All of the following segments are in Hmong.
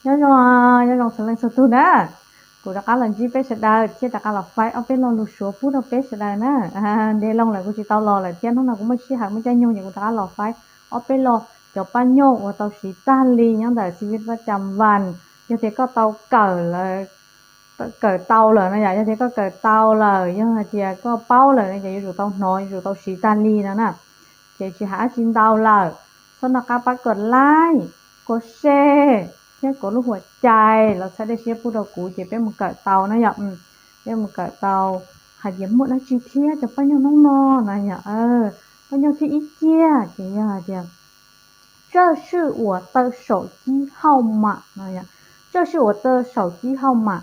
Nyob zoo, nyob zoo txhua leej txhua tug na. Kuv rov qab los ntsib peb sawv daws thiab rov qab los faib ob peb lo lus Suav pub rau peb sawv daws na. Ntev loo lawm kuv tsis tau los lawm thiab hnub no kuv muaj sij hawm muaj caij nyoog ces kuv rov qab los faib ob peb lo cov paj nyoj uas tau siv tag li nyob ntawm xi vis vaj cam vas. Yog tias koj tau kawm lawm, kawm tau lawm no yom, yog tias koj kawm tau lawm, yog hais tias koj paub lawm no ces yuav tsum tau hnov, yuav tsum tau siv tag li no na. Ces tsis hais dab tsi ntau lawm, txhob nco qab pab kov like, kov share thiab kov lub huam cai los txhawb dej siab pub rau kuv ces peb mus kawm tau na yom. Peb mus kawm tau hais tias muaj dab tsi thiab cov paj nyoj hnub no na yom. Paj nyoj thib ib ciag ces yog hais tias 这是我的手机号码 no yom. 这是我的手机号码.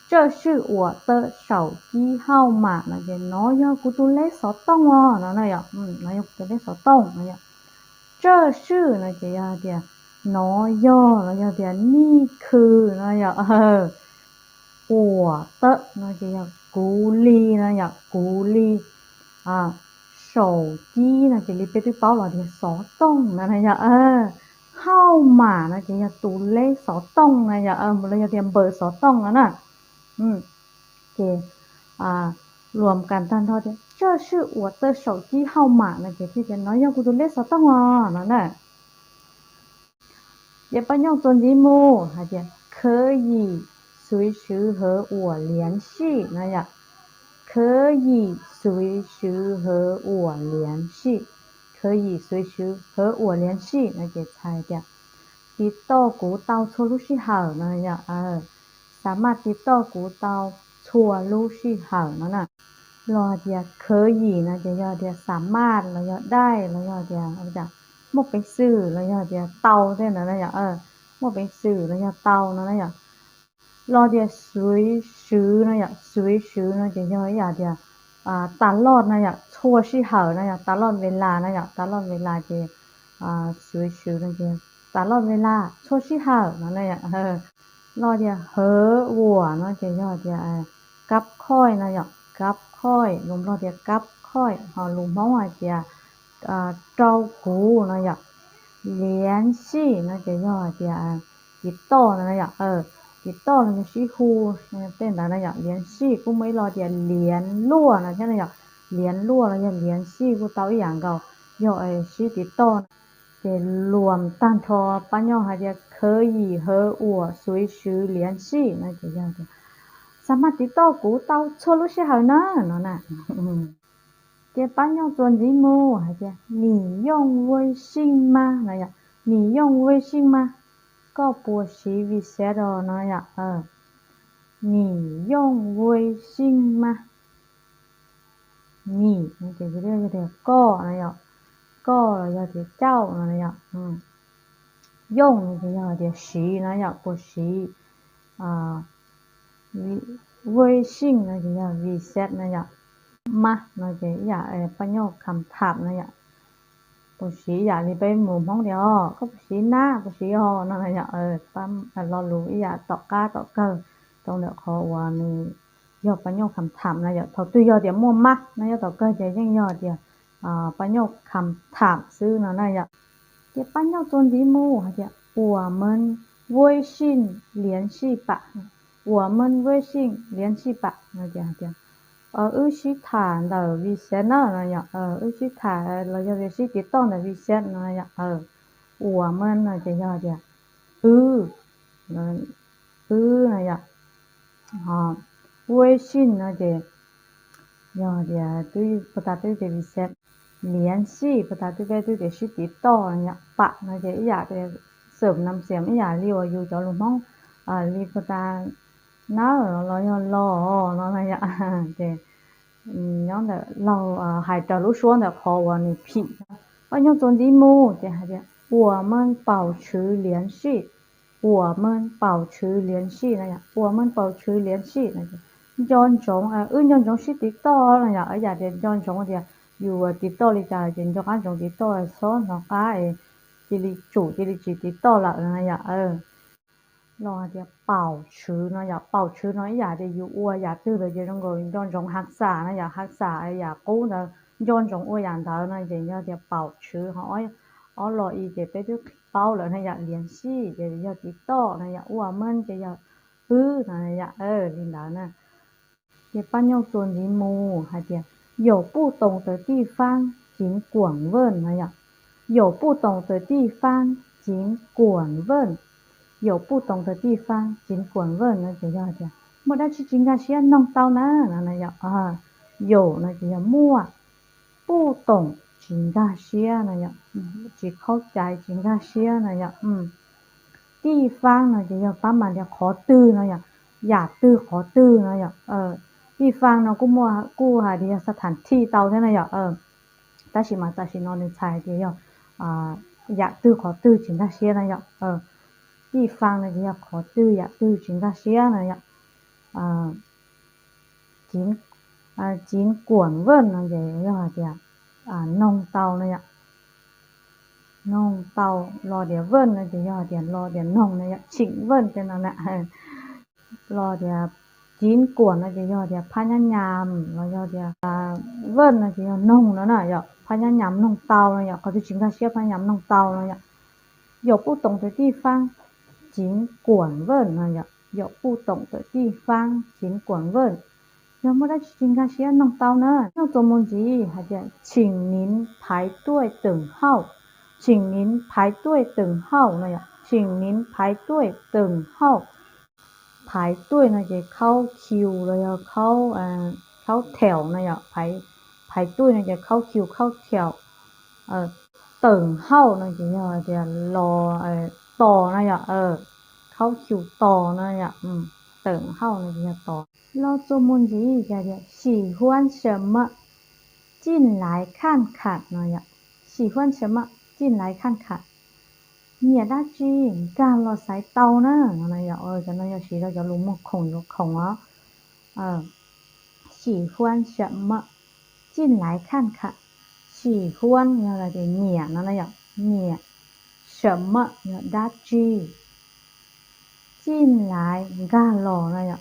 这是我的手机号码 no ces no yog kuv tus lej xov tooj os no na yom. No yog kuv tus lej xov tooj no yom. 这是 no ces yog hais tias no yog los yog tias นี่คือ no yom. 我的 no ces yog kuv li no yom, kuv li. 手机 no ces li peb twb paub los tias xov tooj no na yom. 号码 no ces yog tus lej xov tooj no yom, los yog tias npawb xov tooj no na. Ces luam kas tag nrho tias 这是我的手机号码 no ces thiaj tias no yog kuv tus lej xov tooj os no na. Ces paj nyoj txuas ntxiv mus hais tias 可以随时和我联系 no yom. 可以随时和我联系. 可以随时和我联系 no ces txhais tias tiv toj kuv tau txhua lub sij hawm no yom. Xa maj tiv toj kuv tau txhua lub sij hawm no na. Los hais tias 可以 no ces yog tias xa maj los yog dai los yog tias muaj peev xwm los yog tias tau tej ntawd na yom. Muaj peev xwm los yog tau no na yom. Los tias 随时 no yom, 随时 no ces yog ib yam tias tas loj no yom, txhua sij hawm no yom, tas loj ve las no yom, tas loj ve las ces 随时 no ces tas loj ve las, txhua sij hawm no na yom. Los tias 和我 no ces yog tias kab khoij no yom, kab khoij, lus Nplog tias kab khoij, ho lus Hmoob hais tias rau kuv no yom. 联系 no ces yog hais tias tiv toj no na yom. Tiv toj los yog sib hu tej ntawd na yom. 联系 kuj muaj ib lo tias 联络 no thiab no yom. 联络 los yog 联系 kuj tau ib yam nkaus, yog sib tiv toj. Ces luam tag nrho paj nyoj hais tias 可以和我随时联系 no ces yog tias xa maj tiv toj kuv tau txhua lub sij hawm na no na. Ces paj nyoj txuas ntxiv mus hais tias 你用微信吗 no yom. 你用微信吗, koj puas siv WeChat os no yom. 你用微信吗. 你 no ces yog tias koj no yom, koj los yog tias cauj no yom. 用 no ces yog tias siv no yom, puas siv. 微信 no ces yog WeChat no yom. 吗 no ces ib yam paj nyoj คำถาม no yom. Puas siv ib yam li peb mus Hmoob tias os, koj puas siv nab, puas siv os no na yom. Lo lus ib yam tom qab tom kawg rau ntawm qhov uas nws yog paj nyoj คำถาม no yom. Thaum twg yog tias muaj 吗 no nyob tom kawg ces yeej yog tias paj nyoj คำถาม xwb no na yom. Ces paj nyoj txuas ntxiv mus hais tias 我们微信联系吧. 我们微信联系吧 no ces hais tias wb sib tham ntawm WeChat na no yom. Wb sib tham los yog tias sib tiv toj ntawm WeChat no yom. 我们 no ces yog tias wb, wb no yom. 微信 no ces yog tias twb puag ta twb tias WeChat. 联系 puag ta twb peb twb tias sib tiv toj no yom. 吧 no ces ib yam tias xwm nam xiam ib yam li uas yus cov lus Hmoob li puag ta nawb los yog los no na yom. Ces nyob ntawm laug hais raws lub suab ntawm qhov uas nws phim. Paj nyoj txuas ntxiv mus ces hais tias 我们保持联系. 我们保持联系 no yom. 我们保持联系 no ces nco ntsoov, wb nco ntsoov sib tiv toj no yom. Ib yam tias nco ntsoov tias yus tiv toj li cas ces nco qab ntsoov tiv toj, txhob hnov qab cia li tsum cia li tsis tiv toj lawm no yom. Los hais tias 保持 no yom, 保持 no ib yam tias yus ua yam twg los ces zoo nkaus nco ntsoov รักษา no yom, รักษา yam qub ntawd nco ntsoov ua yam ntawd no ces yog tias 保持. Ho ob lo i ces peb twb paub lawm no yom, liam sij ces yog tiv toj no yom, ua mej ces yog wb no yom, li ntawd na. Ces pab nyooj txuas ntxiv mus hais tias, 有不懂的地方尽管问 no yom, 有不懂的地方尽管问, 有不懂的地方尽管问 no ces yog tias muaj dab tsi tsis nkag siab noog tau na no yom. Yog no ces yog muaj, 不懂 tsis nkag siab no yom, tsis khaub cai tsis nkag siab no yom. 地方 no ces yog pab mas tias qhov twg no yom, yam twg qhov twg no yom. 地方 no kuj muaj, kuj hais tias yog สถานที่ tau thiab na yom. Tab sis mas tam sim no nws txhais tias yog yam twg qhov twg tsis nkag siab na yom. 地方 no ces yog qhov twg yam twg tsis nkag siab no yom. 尽管问 no ces yog hais tias noog tau no yom. Noog tau, los tias 问 no ces yog hais tias los tias noog no yom, 请问 tej no na. Los tias 尽管 no ces yog tias phab nyab nyam, los yog tias 问 no ces yog noog no na yom, phab nyab nyam noog tau no yom, qhov twg tsis nkag siab phab nyab nyam noog tau no yom. 有不懂的地方尽管问 no yom, 有不懂的地方尽管问, yog muaj dab tsi tsis nkag siab noog tau na. Nyob txuas mus ntxiv hais tias 请您排队等候, 请您排队等候 no yom, 请您排队等候. 排队 no ces khaub khiu los yog khaub, khaub thaum no yom, 排队 no ces khaub khiu khaub thaum. 等候 no ces yog tias los tos no yom, khaub khiu tos no yom. 等候 no ces yog tos. Los txuas mus ntxiv ces tias 喜欢什么 进来看看 no yom, 喜欢什么 进来看看, nyiam dab tsi nkag los xaiv tau na no yom. Cov no yog siv rau cov lus muag khoom yuav khoom os. 喜欢什么 进来看看, 喜欢 yog tias nyiam no na yom, nyiam, 什么 yog dab tsi, 进来 nkag los no yom,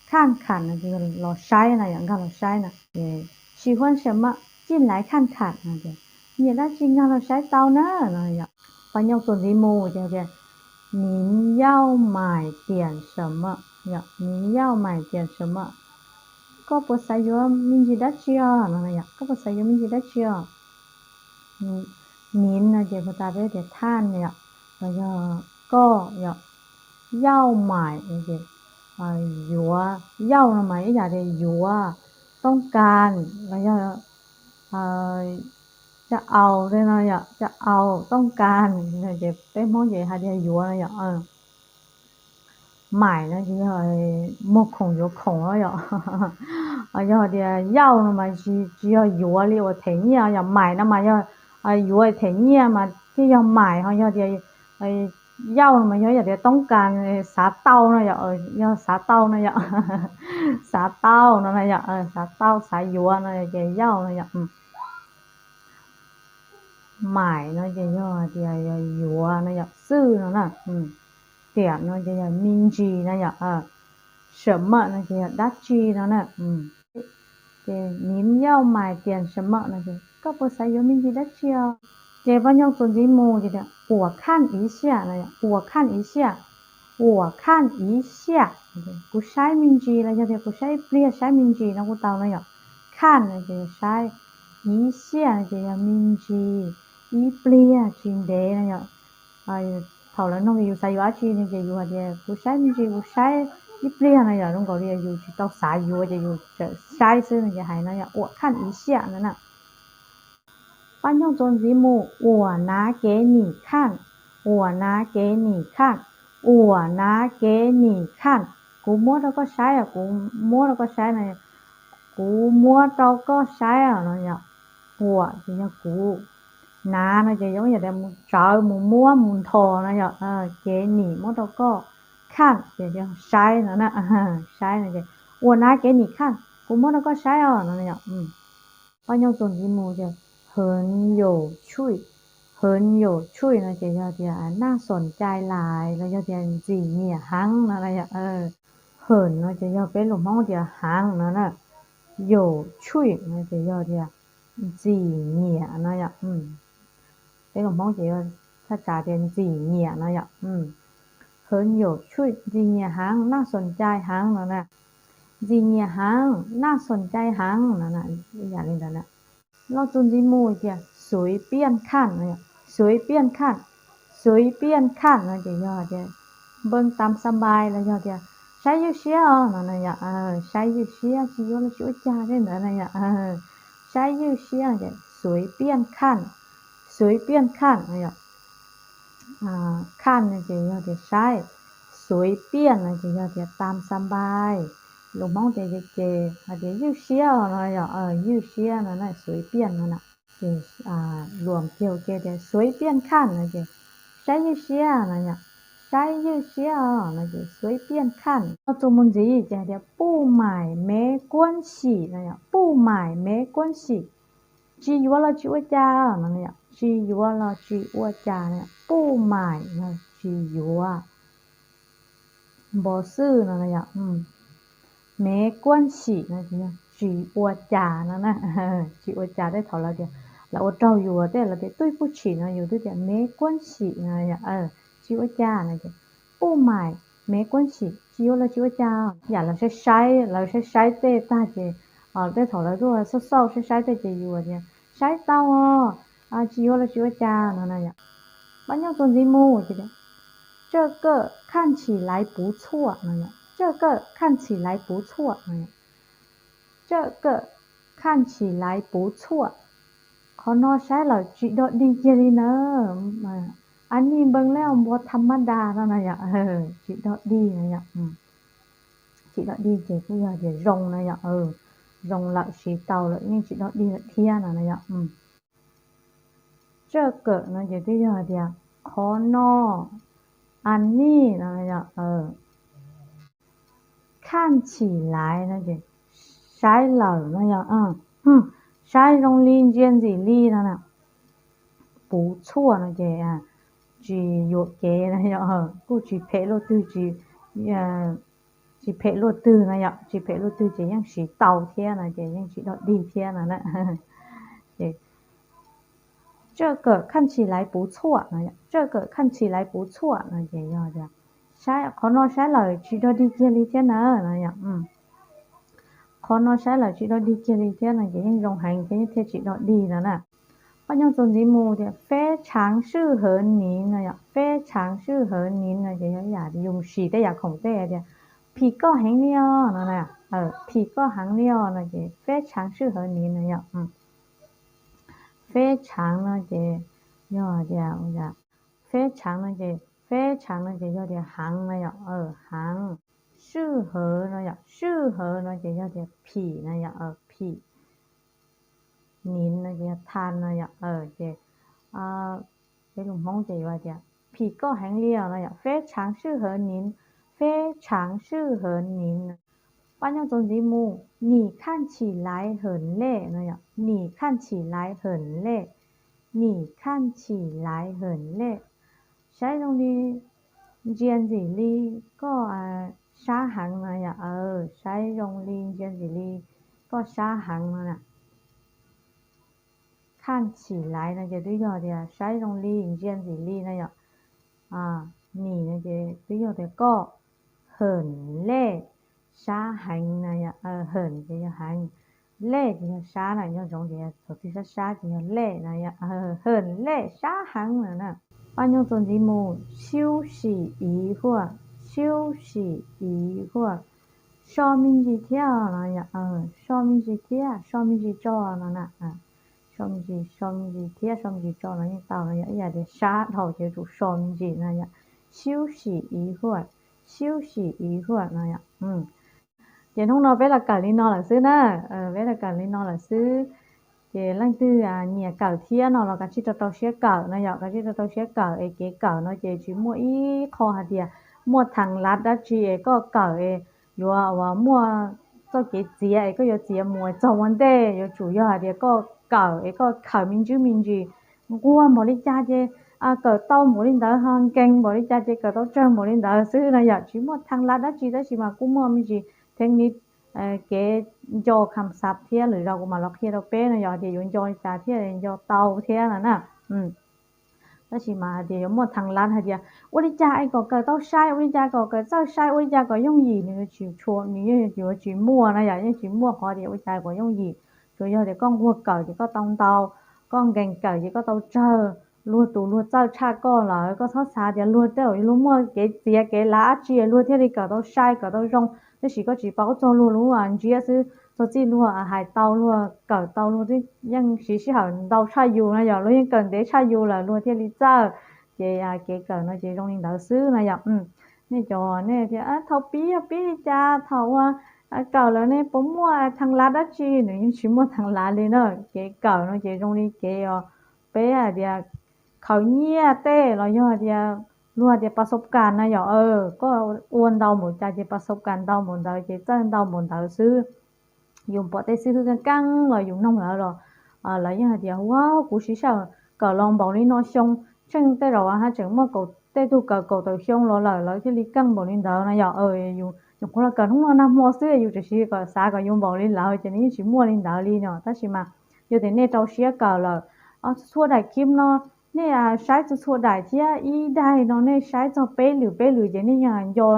看看 no ces los saib no yom, nkag los saib no. 喜欢什么 进来看看 no ces nyiam dab tsi nkag los saib tau na no yom. Pab nyob txuas ntxiv mus ces tias 您要买点什么 yom, 您要买点什么, koj puas xav yuav me ntsis dab tsi os no yom, koj puas xav yuav me ntsis dab tsi os. 您 no ces puas tas peb tias ท่าน yom, los yog koj yom. 要买 no ces yuav, 要 no mas ib yam tias yuav, ต้องการ los yog coj aus tej no yom, coj aus, ต้องการ ces peb Hmoob ces hais tias yuav no yom. 买 no ces yog muag khoom yuav khoom yom. Yog tias 要 no mas tsis yog yuav li uas them nyiaj yom, 买 no mas yog yuav them nyiaj mas thiaj yog 买, ho yog tias 要 no mas yog yam tias ต้องการ, xav tau no yom, yog xav tau no yom. Xav tau no na yom, xav tau xav yuav no ces 要 no yom. 买 no ces yog tias yuav no yom, xwj no na. 点 no ces yog me ntsis no yom. 什么 no ces yog dab tsi no na. Ces 您要买点什么 no ces koj puas xav yuav me ntsis dab tsi os. Ces pab nyob txuas ntxiv mus ces tias 我看一下 no yom, 我看一下, 我看一下, kuv saib me ntsis los yog tias kuv saib ib pliag, saib me ntsis no kuj tau no yom. 看 no ces saib, 一下 no ces yog me ntsis, ib pliag tsis ntev no yom. Thaum lawv nug yus xav yuav dab tsi no ces yus hais tias kuv saib me ntsis, kuv saib ib pliag no yom, zoo nkaus li yus tsis tau xav yuav ces yus txawm saib xwb no ces hais no yom, 我看一下 no na. Pab nyob txuas ntxiv mus, 我拿给你看, 我拿给你看, 我拿给你看, kuv muab rau koj saib os, kuv muab rau koj saib no, kuv muab rau koj saib os no yom. 我 ces yog kuv, 拿 no ces yog yam tias mus tsawv, mus muab, mus nthos no yom. 给你 muab rau koj, 看 ces yog saib no na, saib no ces 我拿给你看, kuv muab rau koj saib os no yom. Pab nyob txuas ntxiv mus ces 很有趣, 很有趣 no ces yog tias น่าสนใจหลาย los yog tias ntxim nyiam heev no na yom. 很 no ces yog peb lus Hmoob tias heev no na. 有趣 no ces yog tias ntxim nyiam no yom. Peb lus Hmoob ces yog Thaj tsam tias ntxim nyiam no yom. 很有趣, ntxim nyiam heev, น่าสนใจ heev no na. Ntxim nyiam heev, น่าสนใจ heev no na. Ib yam li ntawd na. Loj txuas ntxiv mus tias 随便看 no yom. 随便看, 随便看 no ces yog tias npee tam xa npai los yog tias saib ywj siab os no na yom. Saib ywj siab, tsis yuav los tsis ua cas tej ntawd na yom. Saib ywj siab ces 随便看, 随便看 no yom. 看 no ces yog tias saib, 随便 no ces yog tias tam xa npai. Lus Hmoob tias ces hais tias ywj siab os no yom. Ywj siab no na, 随便 no na. Ces luam kiag ua ke tias 随便看 no ces saib ywj siab no yom. Saib ywj siab os no ces 随便看. Loj txuas mus ntxiv ces hais tias 不买没关系 no yom. 不买没关系, tsis yuav los tsis ua cas no yom. Tsis yuav los tsis ua cas no yom. 不买 no tsis yuav, 没关系 no ces yog tsis ua cas no na. Tsis ua cas, tej thaum lawv tias lawv ua raug yus tej lawv tias 对不起 no yus twb tias 没关系 no yom. Tsis ua cas no ces 不买没关系, tsis yuav los tsis ua cas. Yam lawv saib saib, lawv saib saib tej tag ces tej thaum lawv tuaj xauj xauj saib saib tej ces yus tias saib tau os, tsis yuav los tsis ua cas no na yom. Pab nyob txuas ntxiv mus ces tias 这个看起来不错 no yom. 这个看起来不错 no yom. 这个看起来不错, qhov no saib lawm tsis dog dig kiag li na. Anij npeej leb npua tham mab das no na yom. Tsis dog dig no yom. Tsis dog dig ces kuj yog tias zoo na yom. Zoo lawm, siv tau lawm, yeej tsis dog dig lawm thiab no na yom. 这个 no ces twb yog hais tias qhov no, anij no yom. 看起来 no ces saib lawm no yom. 看起来 zoo li, ntsia ntxim li no na. 不错 no ces tsis yuam kev no yom. Kuj tsis phem luaj twg, tsis, tsis phem luaj twg no yom. Tsis phem luaj twg ces yeej siv tau thiab no ces yeej tsis dog dig thiab no na. 这个看起来不错 no yom. 这个看起来不错 no ces yog tias saib, qhov no saib lawm tsis dog dig kiag li thiab na no yom. Qhov no saib lawm tsis dog dig kiag li thiab no ces yeej zoo heev thiab, thiaj tsis dog dig no na. Pab nyob txuas ntxiv mus tias 非常适合您 no yom. 非常适合您 no ces yog ib yam yus mus sim tej yam khoom tej tias phim koj heev li os no na. Phim koj heev li os no ces 非常适合您 no yom. 非常 no ces yog tias, 非常 no ces, 非常 no ces yog tias heev no yom. Heev. 适合 no yom. 适合 no ces yog tias phim no yom. Phim. 您 no ces yog tha no yom. Ces peb lus Hmoob ces yuav hais tias phim koj heev li os no yom. 非常适合您, 非常适合您. Pab nyob txuas ntxiv mus, 你看起来很累 no yom. 你看起来很累, 你看起来很累. Saib zoo li, ntsia ntxim li koj sab heev no yom. Saib zoo li ntsia ntxim li koj sab heev no na. 看起来 no ces twb yog tias saib zoo li, ntsia ntxim li no yom. 你 no ces twb yog tias koj, 很累, sab heev no yom. 很 ces yog heev, 累 ces yog sab na, nyob zoo ces thaum twg sab sab ces yog 累 no yom. 很累, sab heev no na. Pab nyob txuas ntxiv mus, 休息一会儿, 休息一会儿, so me ntsis thiab no yom. So me ntsis thiab, so me ntsis tso no na. So me ntsis, so me ntsis thiab, so me ntsis tso no yeej tau no yom. Ib yam tias sab dhau ces yuav tsum so me ntsis no yom. 休息一会儿, 休息一会儿 no yom. Ces hnub no peb los kawm li no lawm xwb na. Peb los kawm li no lawm xwb. Ces leej twg nyiam kawm thiab no los kav tsij rau rau siab kawm no yom. Kav tsij rau rau siab kawm es kev kawm no ces tsis muaj ib qho hais tias muaj thas lav dab tsi es koj kawm es yuav uas muaj txoj kev txiav es koj yuav txiav mus txog ua ntej. Yuav tsum yog hais tias koj kawm es koj khaws me ntsis me ntsis, nquag npaum li cas ces kawm tau npaum li ntawd, ho nkees npaum li cas ces kawm tau tsawg npaum li ntawd xwb no yom. Tsis muaj thas lav dab tsi, tab sis mas kuj muaj me ntsis theeb li kev nco kham xav thiab, lwm zaus kuv mam los qhia rau peb no yom, tias yuav nco li cas thiaj nco tau thiab no na. Tab sis mas hais tias yuav muaj thee lav hais tias ua li cas es kom kawm tau sai, ua li cas kom kawm txawj sai, ua li cas kom yooj yim, nws tsis tshua, nws yeej yuav tsis muaj na yom, yeej tsis muaj qhov tias ua cas kom yooj yim. Tsuas yog tias koj nquag kawm ces koj tau ntau, koj nkees kawm ces koj tau tsawg. Luag tus luag txawj tshaj koj lawm, koj txhob xav tias luag tej zaum luag muaj kev txiav kev lav dab tsi luag thiaj li kawm tau sai kawm tau zoo, tab sis koj tsis paub txog luag lub ntsiab xwb. Txog txij luag hais tau, luag kawm tau, luag twb yeej siv sij hawm ntau tshaj yus na yom, luag yeej kawm ntev tshaj yus lawm luag thiaj li txawj. Ces kev kawm no ces zoo li ntawd xwb na yom. Nej cov nej tias thaum pib yog pib li cas, thaum ua kawm lawm nej puas muaj thee lav dab tsi? Nws yeej tsis muaj thee lav li na. Kev kawm no ces zoo li kev os, peb hais tias khaws nyiaj tej los yog tias luag tias pas sov kas na yom. Koj ua ntau npaum cas ces pas sov kas ntau npaum ntawd, ces txawj ntau npaum ntawd xwb. Yus pom tej xib hwb keej keej los yus noog lawv los lawv yeej hais tias ua kuv siv sij hawm kawm los npaum li no xyoo, tseem tej zaum haj tseem muaj tej tug kawm kaum tawm xyoo los lawm lawv thiaj li keej npaum li ntawd na yom. Yus nyuam qhuav los kawm hnub no nag hmo xwb, yus tseem siv kom xav kom yus npaum li lawv ces nws yeej tsis muaj li ntawd li no. Tab sis mas yog tias nej rau siab kawm lawm, txhua daim clip no nej saib txhua txhua daim thiab ib daim no nej saib txog peb lwm peb lwm ces nej yeej nco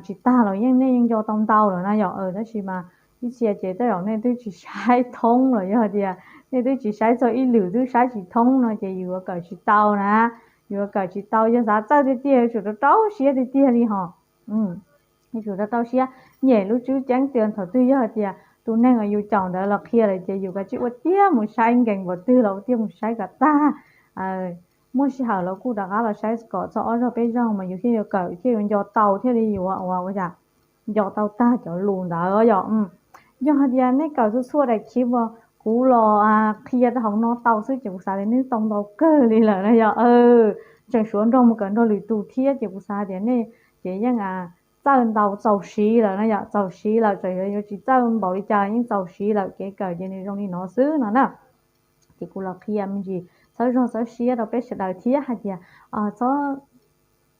tsis tag los yeej nej yeej nco tau ntau lawm na yom. Tab sis mas ib txhia ces tej zaum nej twb tsis saib thoob los yog tias nej twb tsis saib txog ib lwm twb saib tsis thoob no ces yus yuav kawm tsis tau na. Yus yuav kawm tsis tau, yog xav txawj tiag tiag yuav tsum rau rau siab tiag tiag li hos. Yuav tsum rau rau siab. Nyem lub tswb ceeb tias thaum twg yog tias tus neeg uas yus caum ntawd los qhia lawm ces yus kav tsij ua tiag mus saib, nkees npaum twg los ua tiag mus saib kom tag. Muaj sij hawm los kuj rov qab los saib kom txog ob zaug peb zaug mas yus thiaj yuav kawm thiaj yuav nco tau thiaj li yuav ua ua cas nco tau tag cov lus ntawd yom. Yog hais tias nej kawm txhua txhua daim clip uas kuv los qhia rau hauv no tau xwb ces kuv xav tias nej tau ntau kawg li lawm na yom. Tseem suav nrog mus kawm nrog lwm tus thiab ces kuv xav tias nej ces yeej txawj ntau txaus siv lawm na yom, txaus siv lawm, txawm yuav tsis txawj npaum li cas yeej txaus siv lawm, kev kawm ces nws zoo li no xwb no na. Ces kuv los qhia me ntsis txhawb zog txhawb siab rau peb sawv daws thiab hais tias txhob,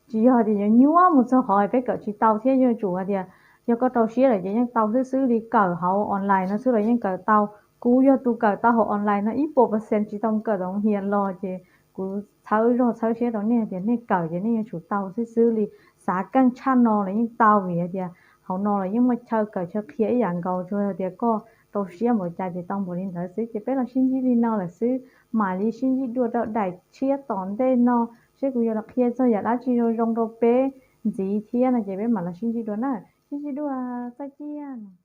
tsis yog tias yuav nyuaj mus txog qhov peb kawm tsis tau thiab, yuav tsum hais tias yog koj rau siab lawm ces yeej tau xwb xwb li, kawm hauv online no xwb los yeej kawm tau. Kuv yog tus kawm tau hauv online no ib puas percent, tsis tau kawm tau hias los ces kuv txhawb zog txhawb siab rau nej tias nej kawm ces nej yuav tsum tau xwb xwb li. Xav keej tshaj no los yeej tau vim hais tias hauv no los yeej muaj chaw kawm chaw qhia ib yam nkaus, tsuas yog tias koj rau siab npaum cas ces tau npaum li ntawd xwb. Ces peb los sib ntsib li no lawm xwb, mam li sib ntsib dua rau daim tshiab tom ntej no, seb kuv yuav los qhia txog yam dab tsi zoo zoo rau peb ntxiv thiab no ces peb mam los sib ntsib dua na. Sib ntsib dua, txaij ciaj.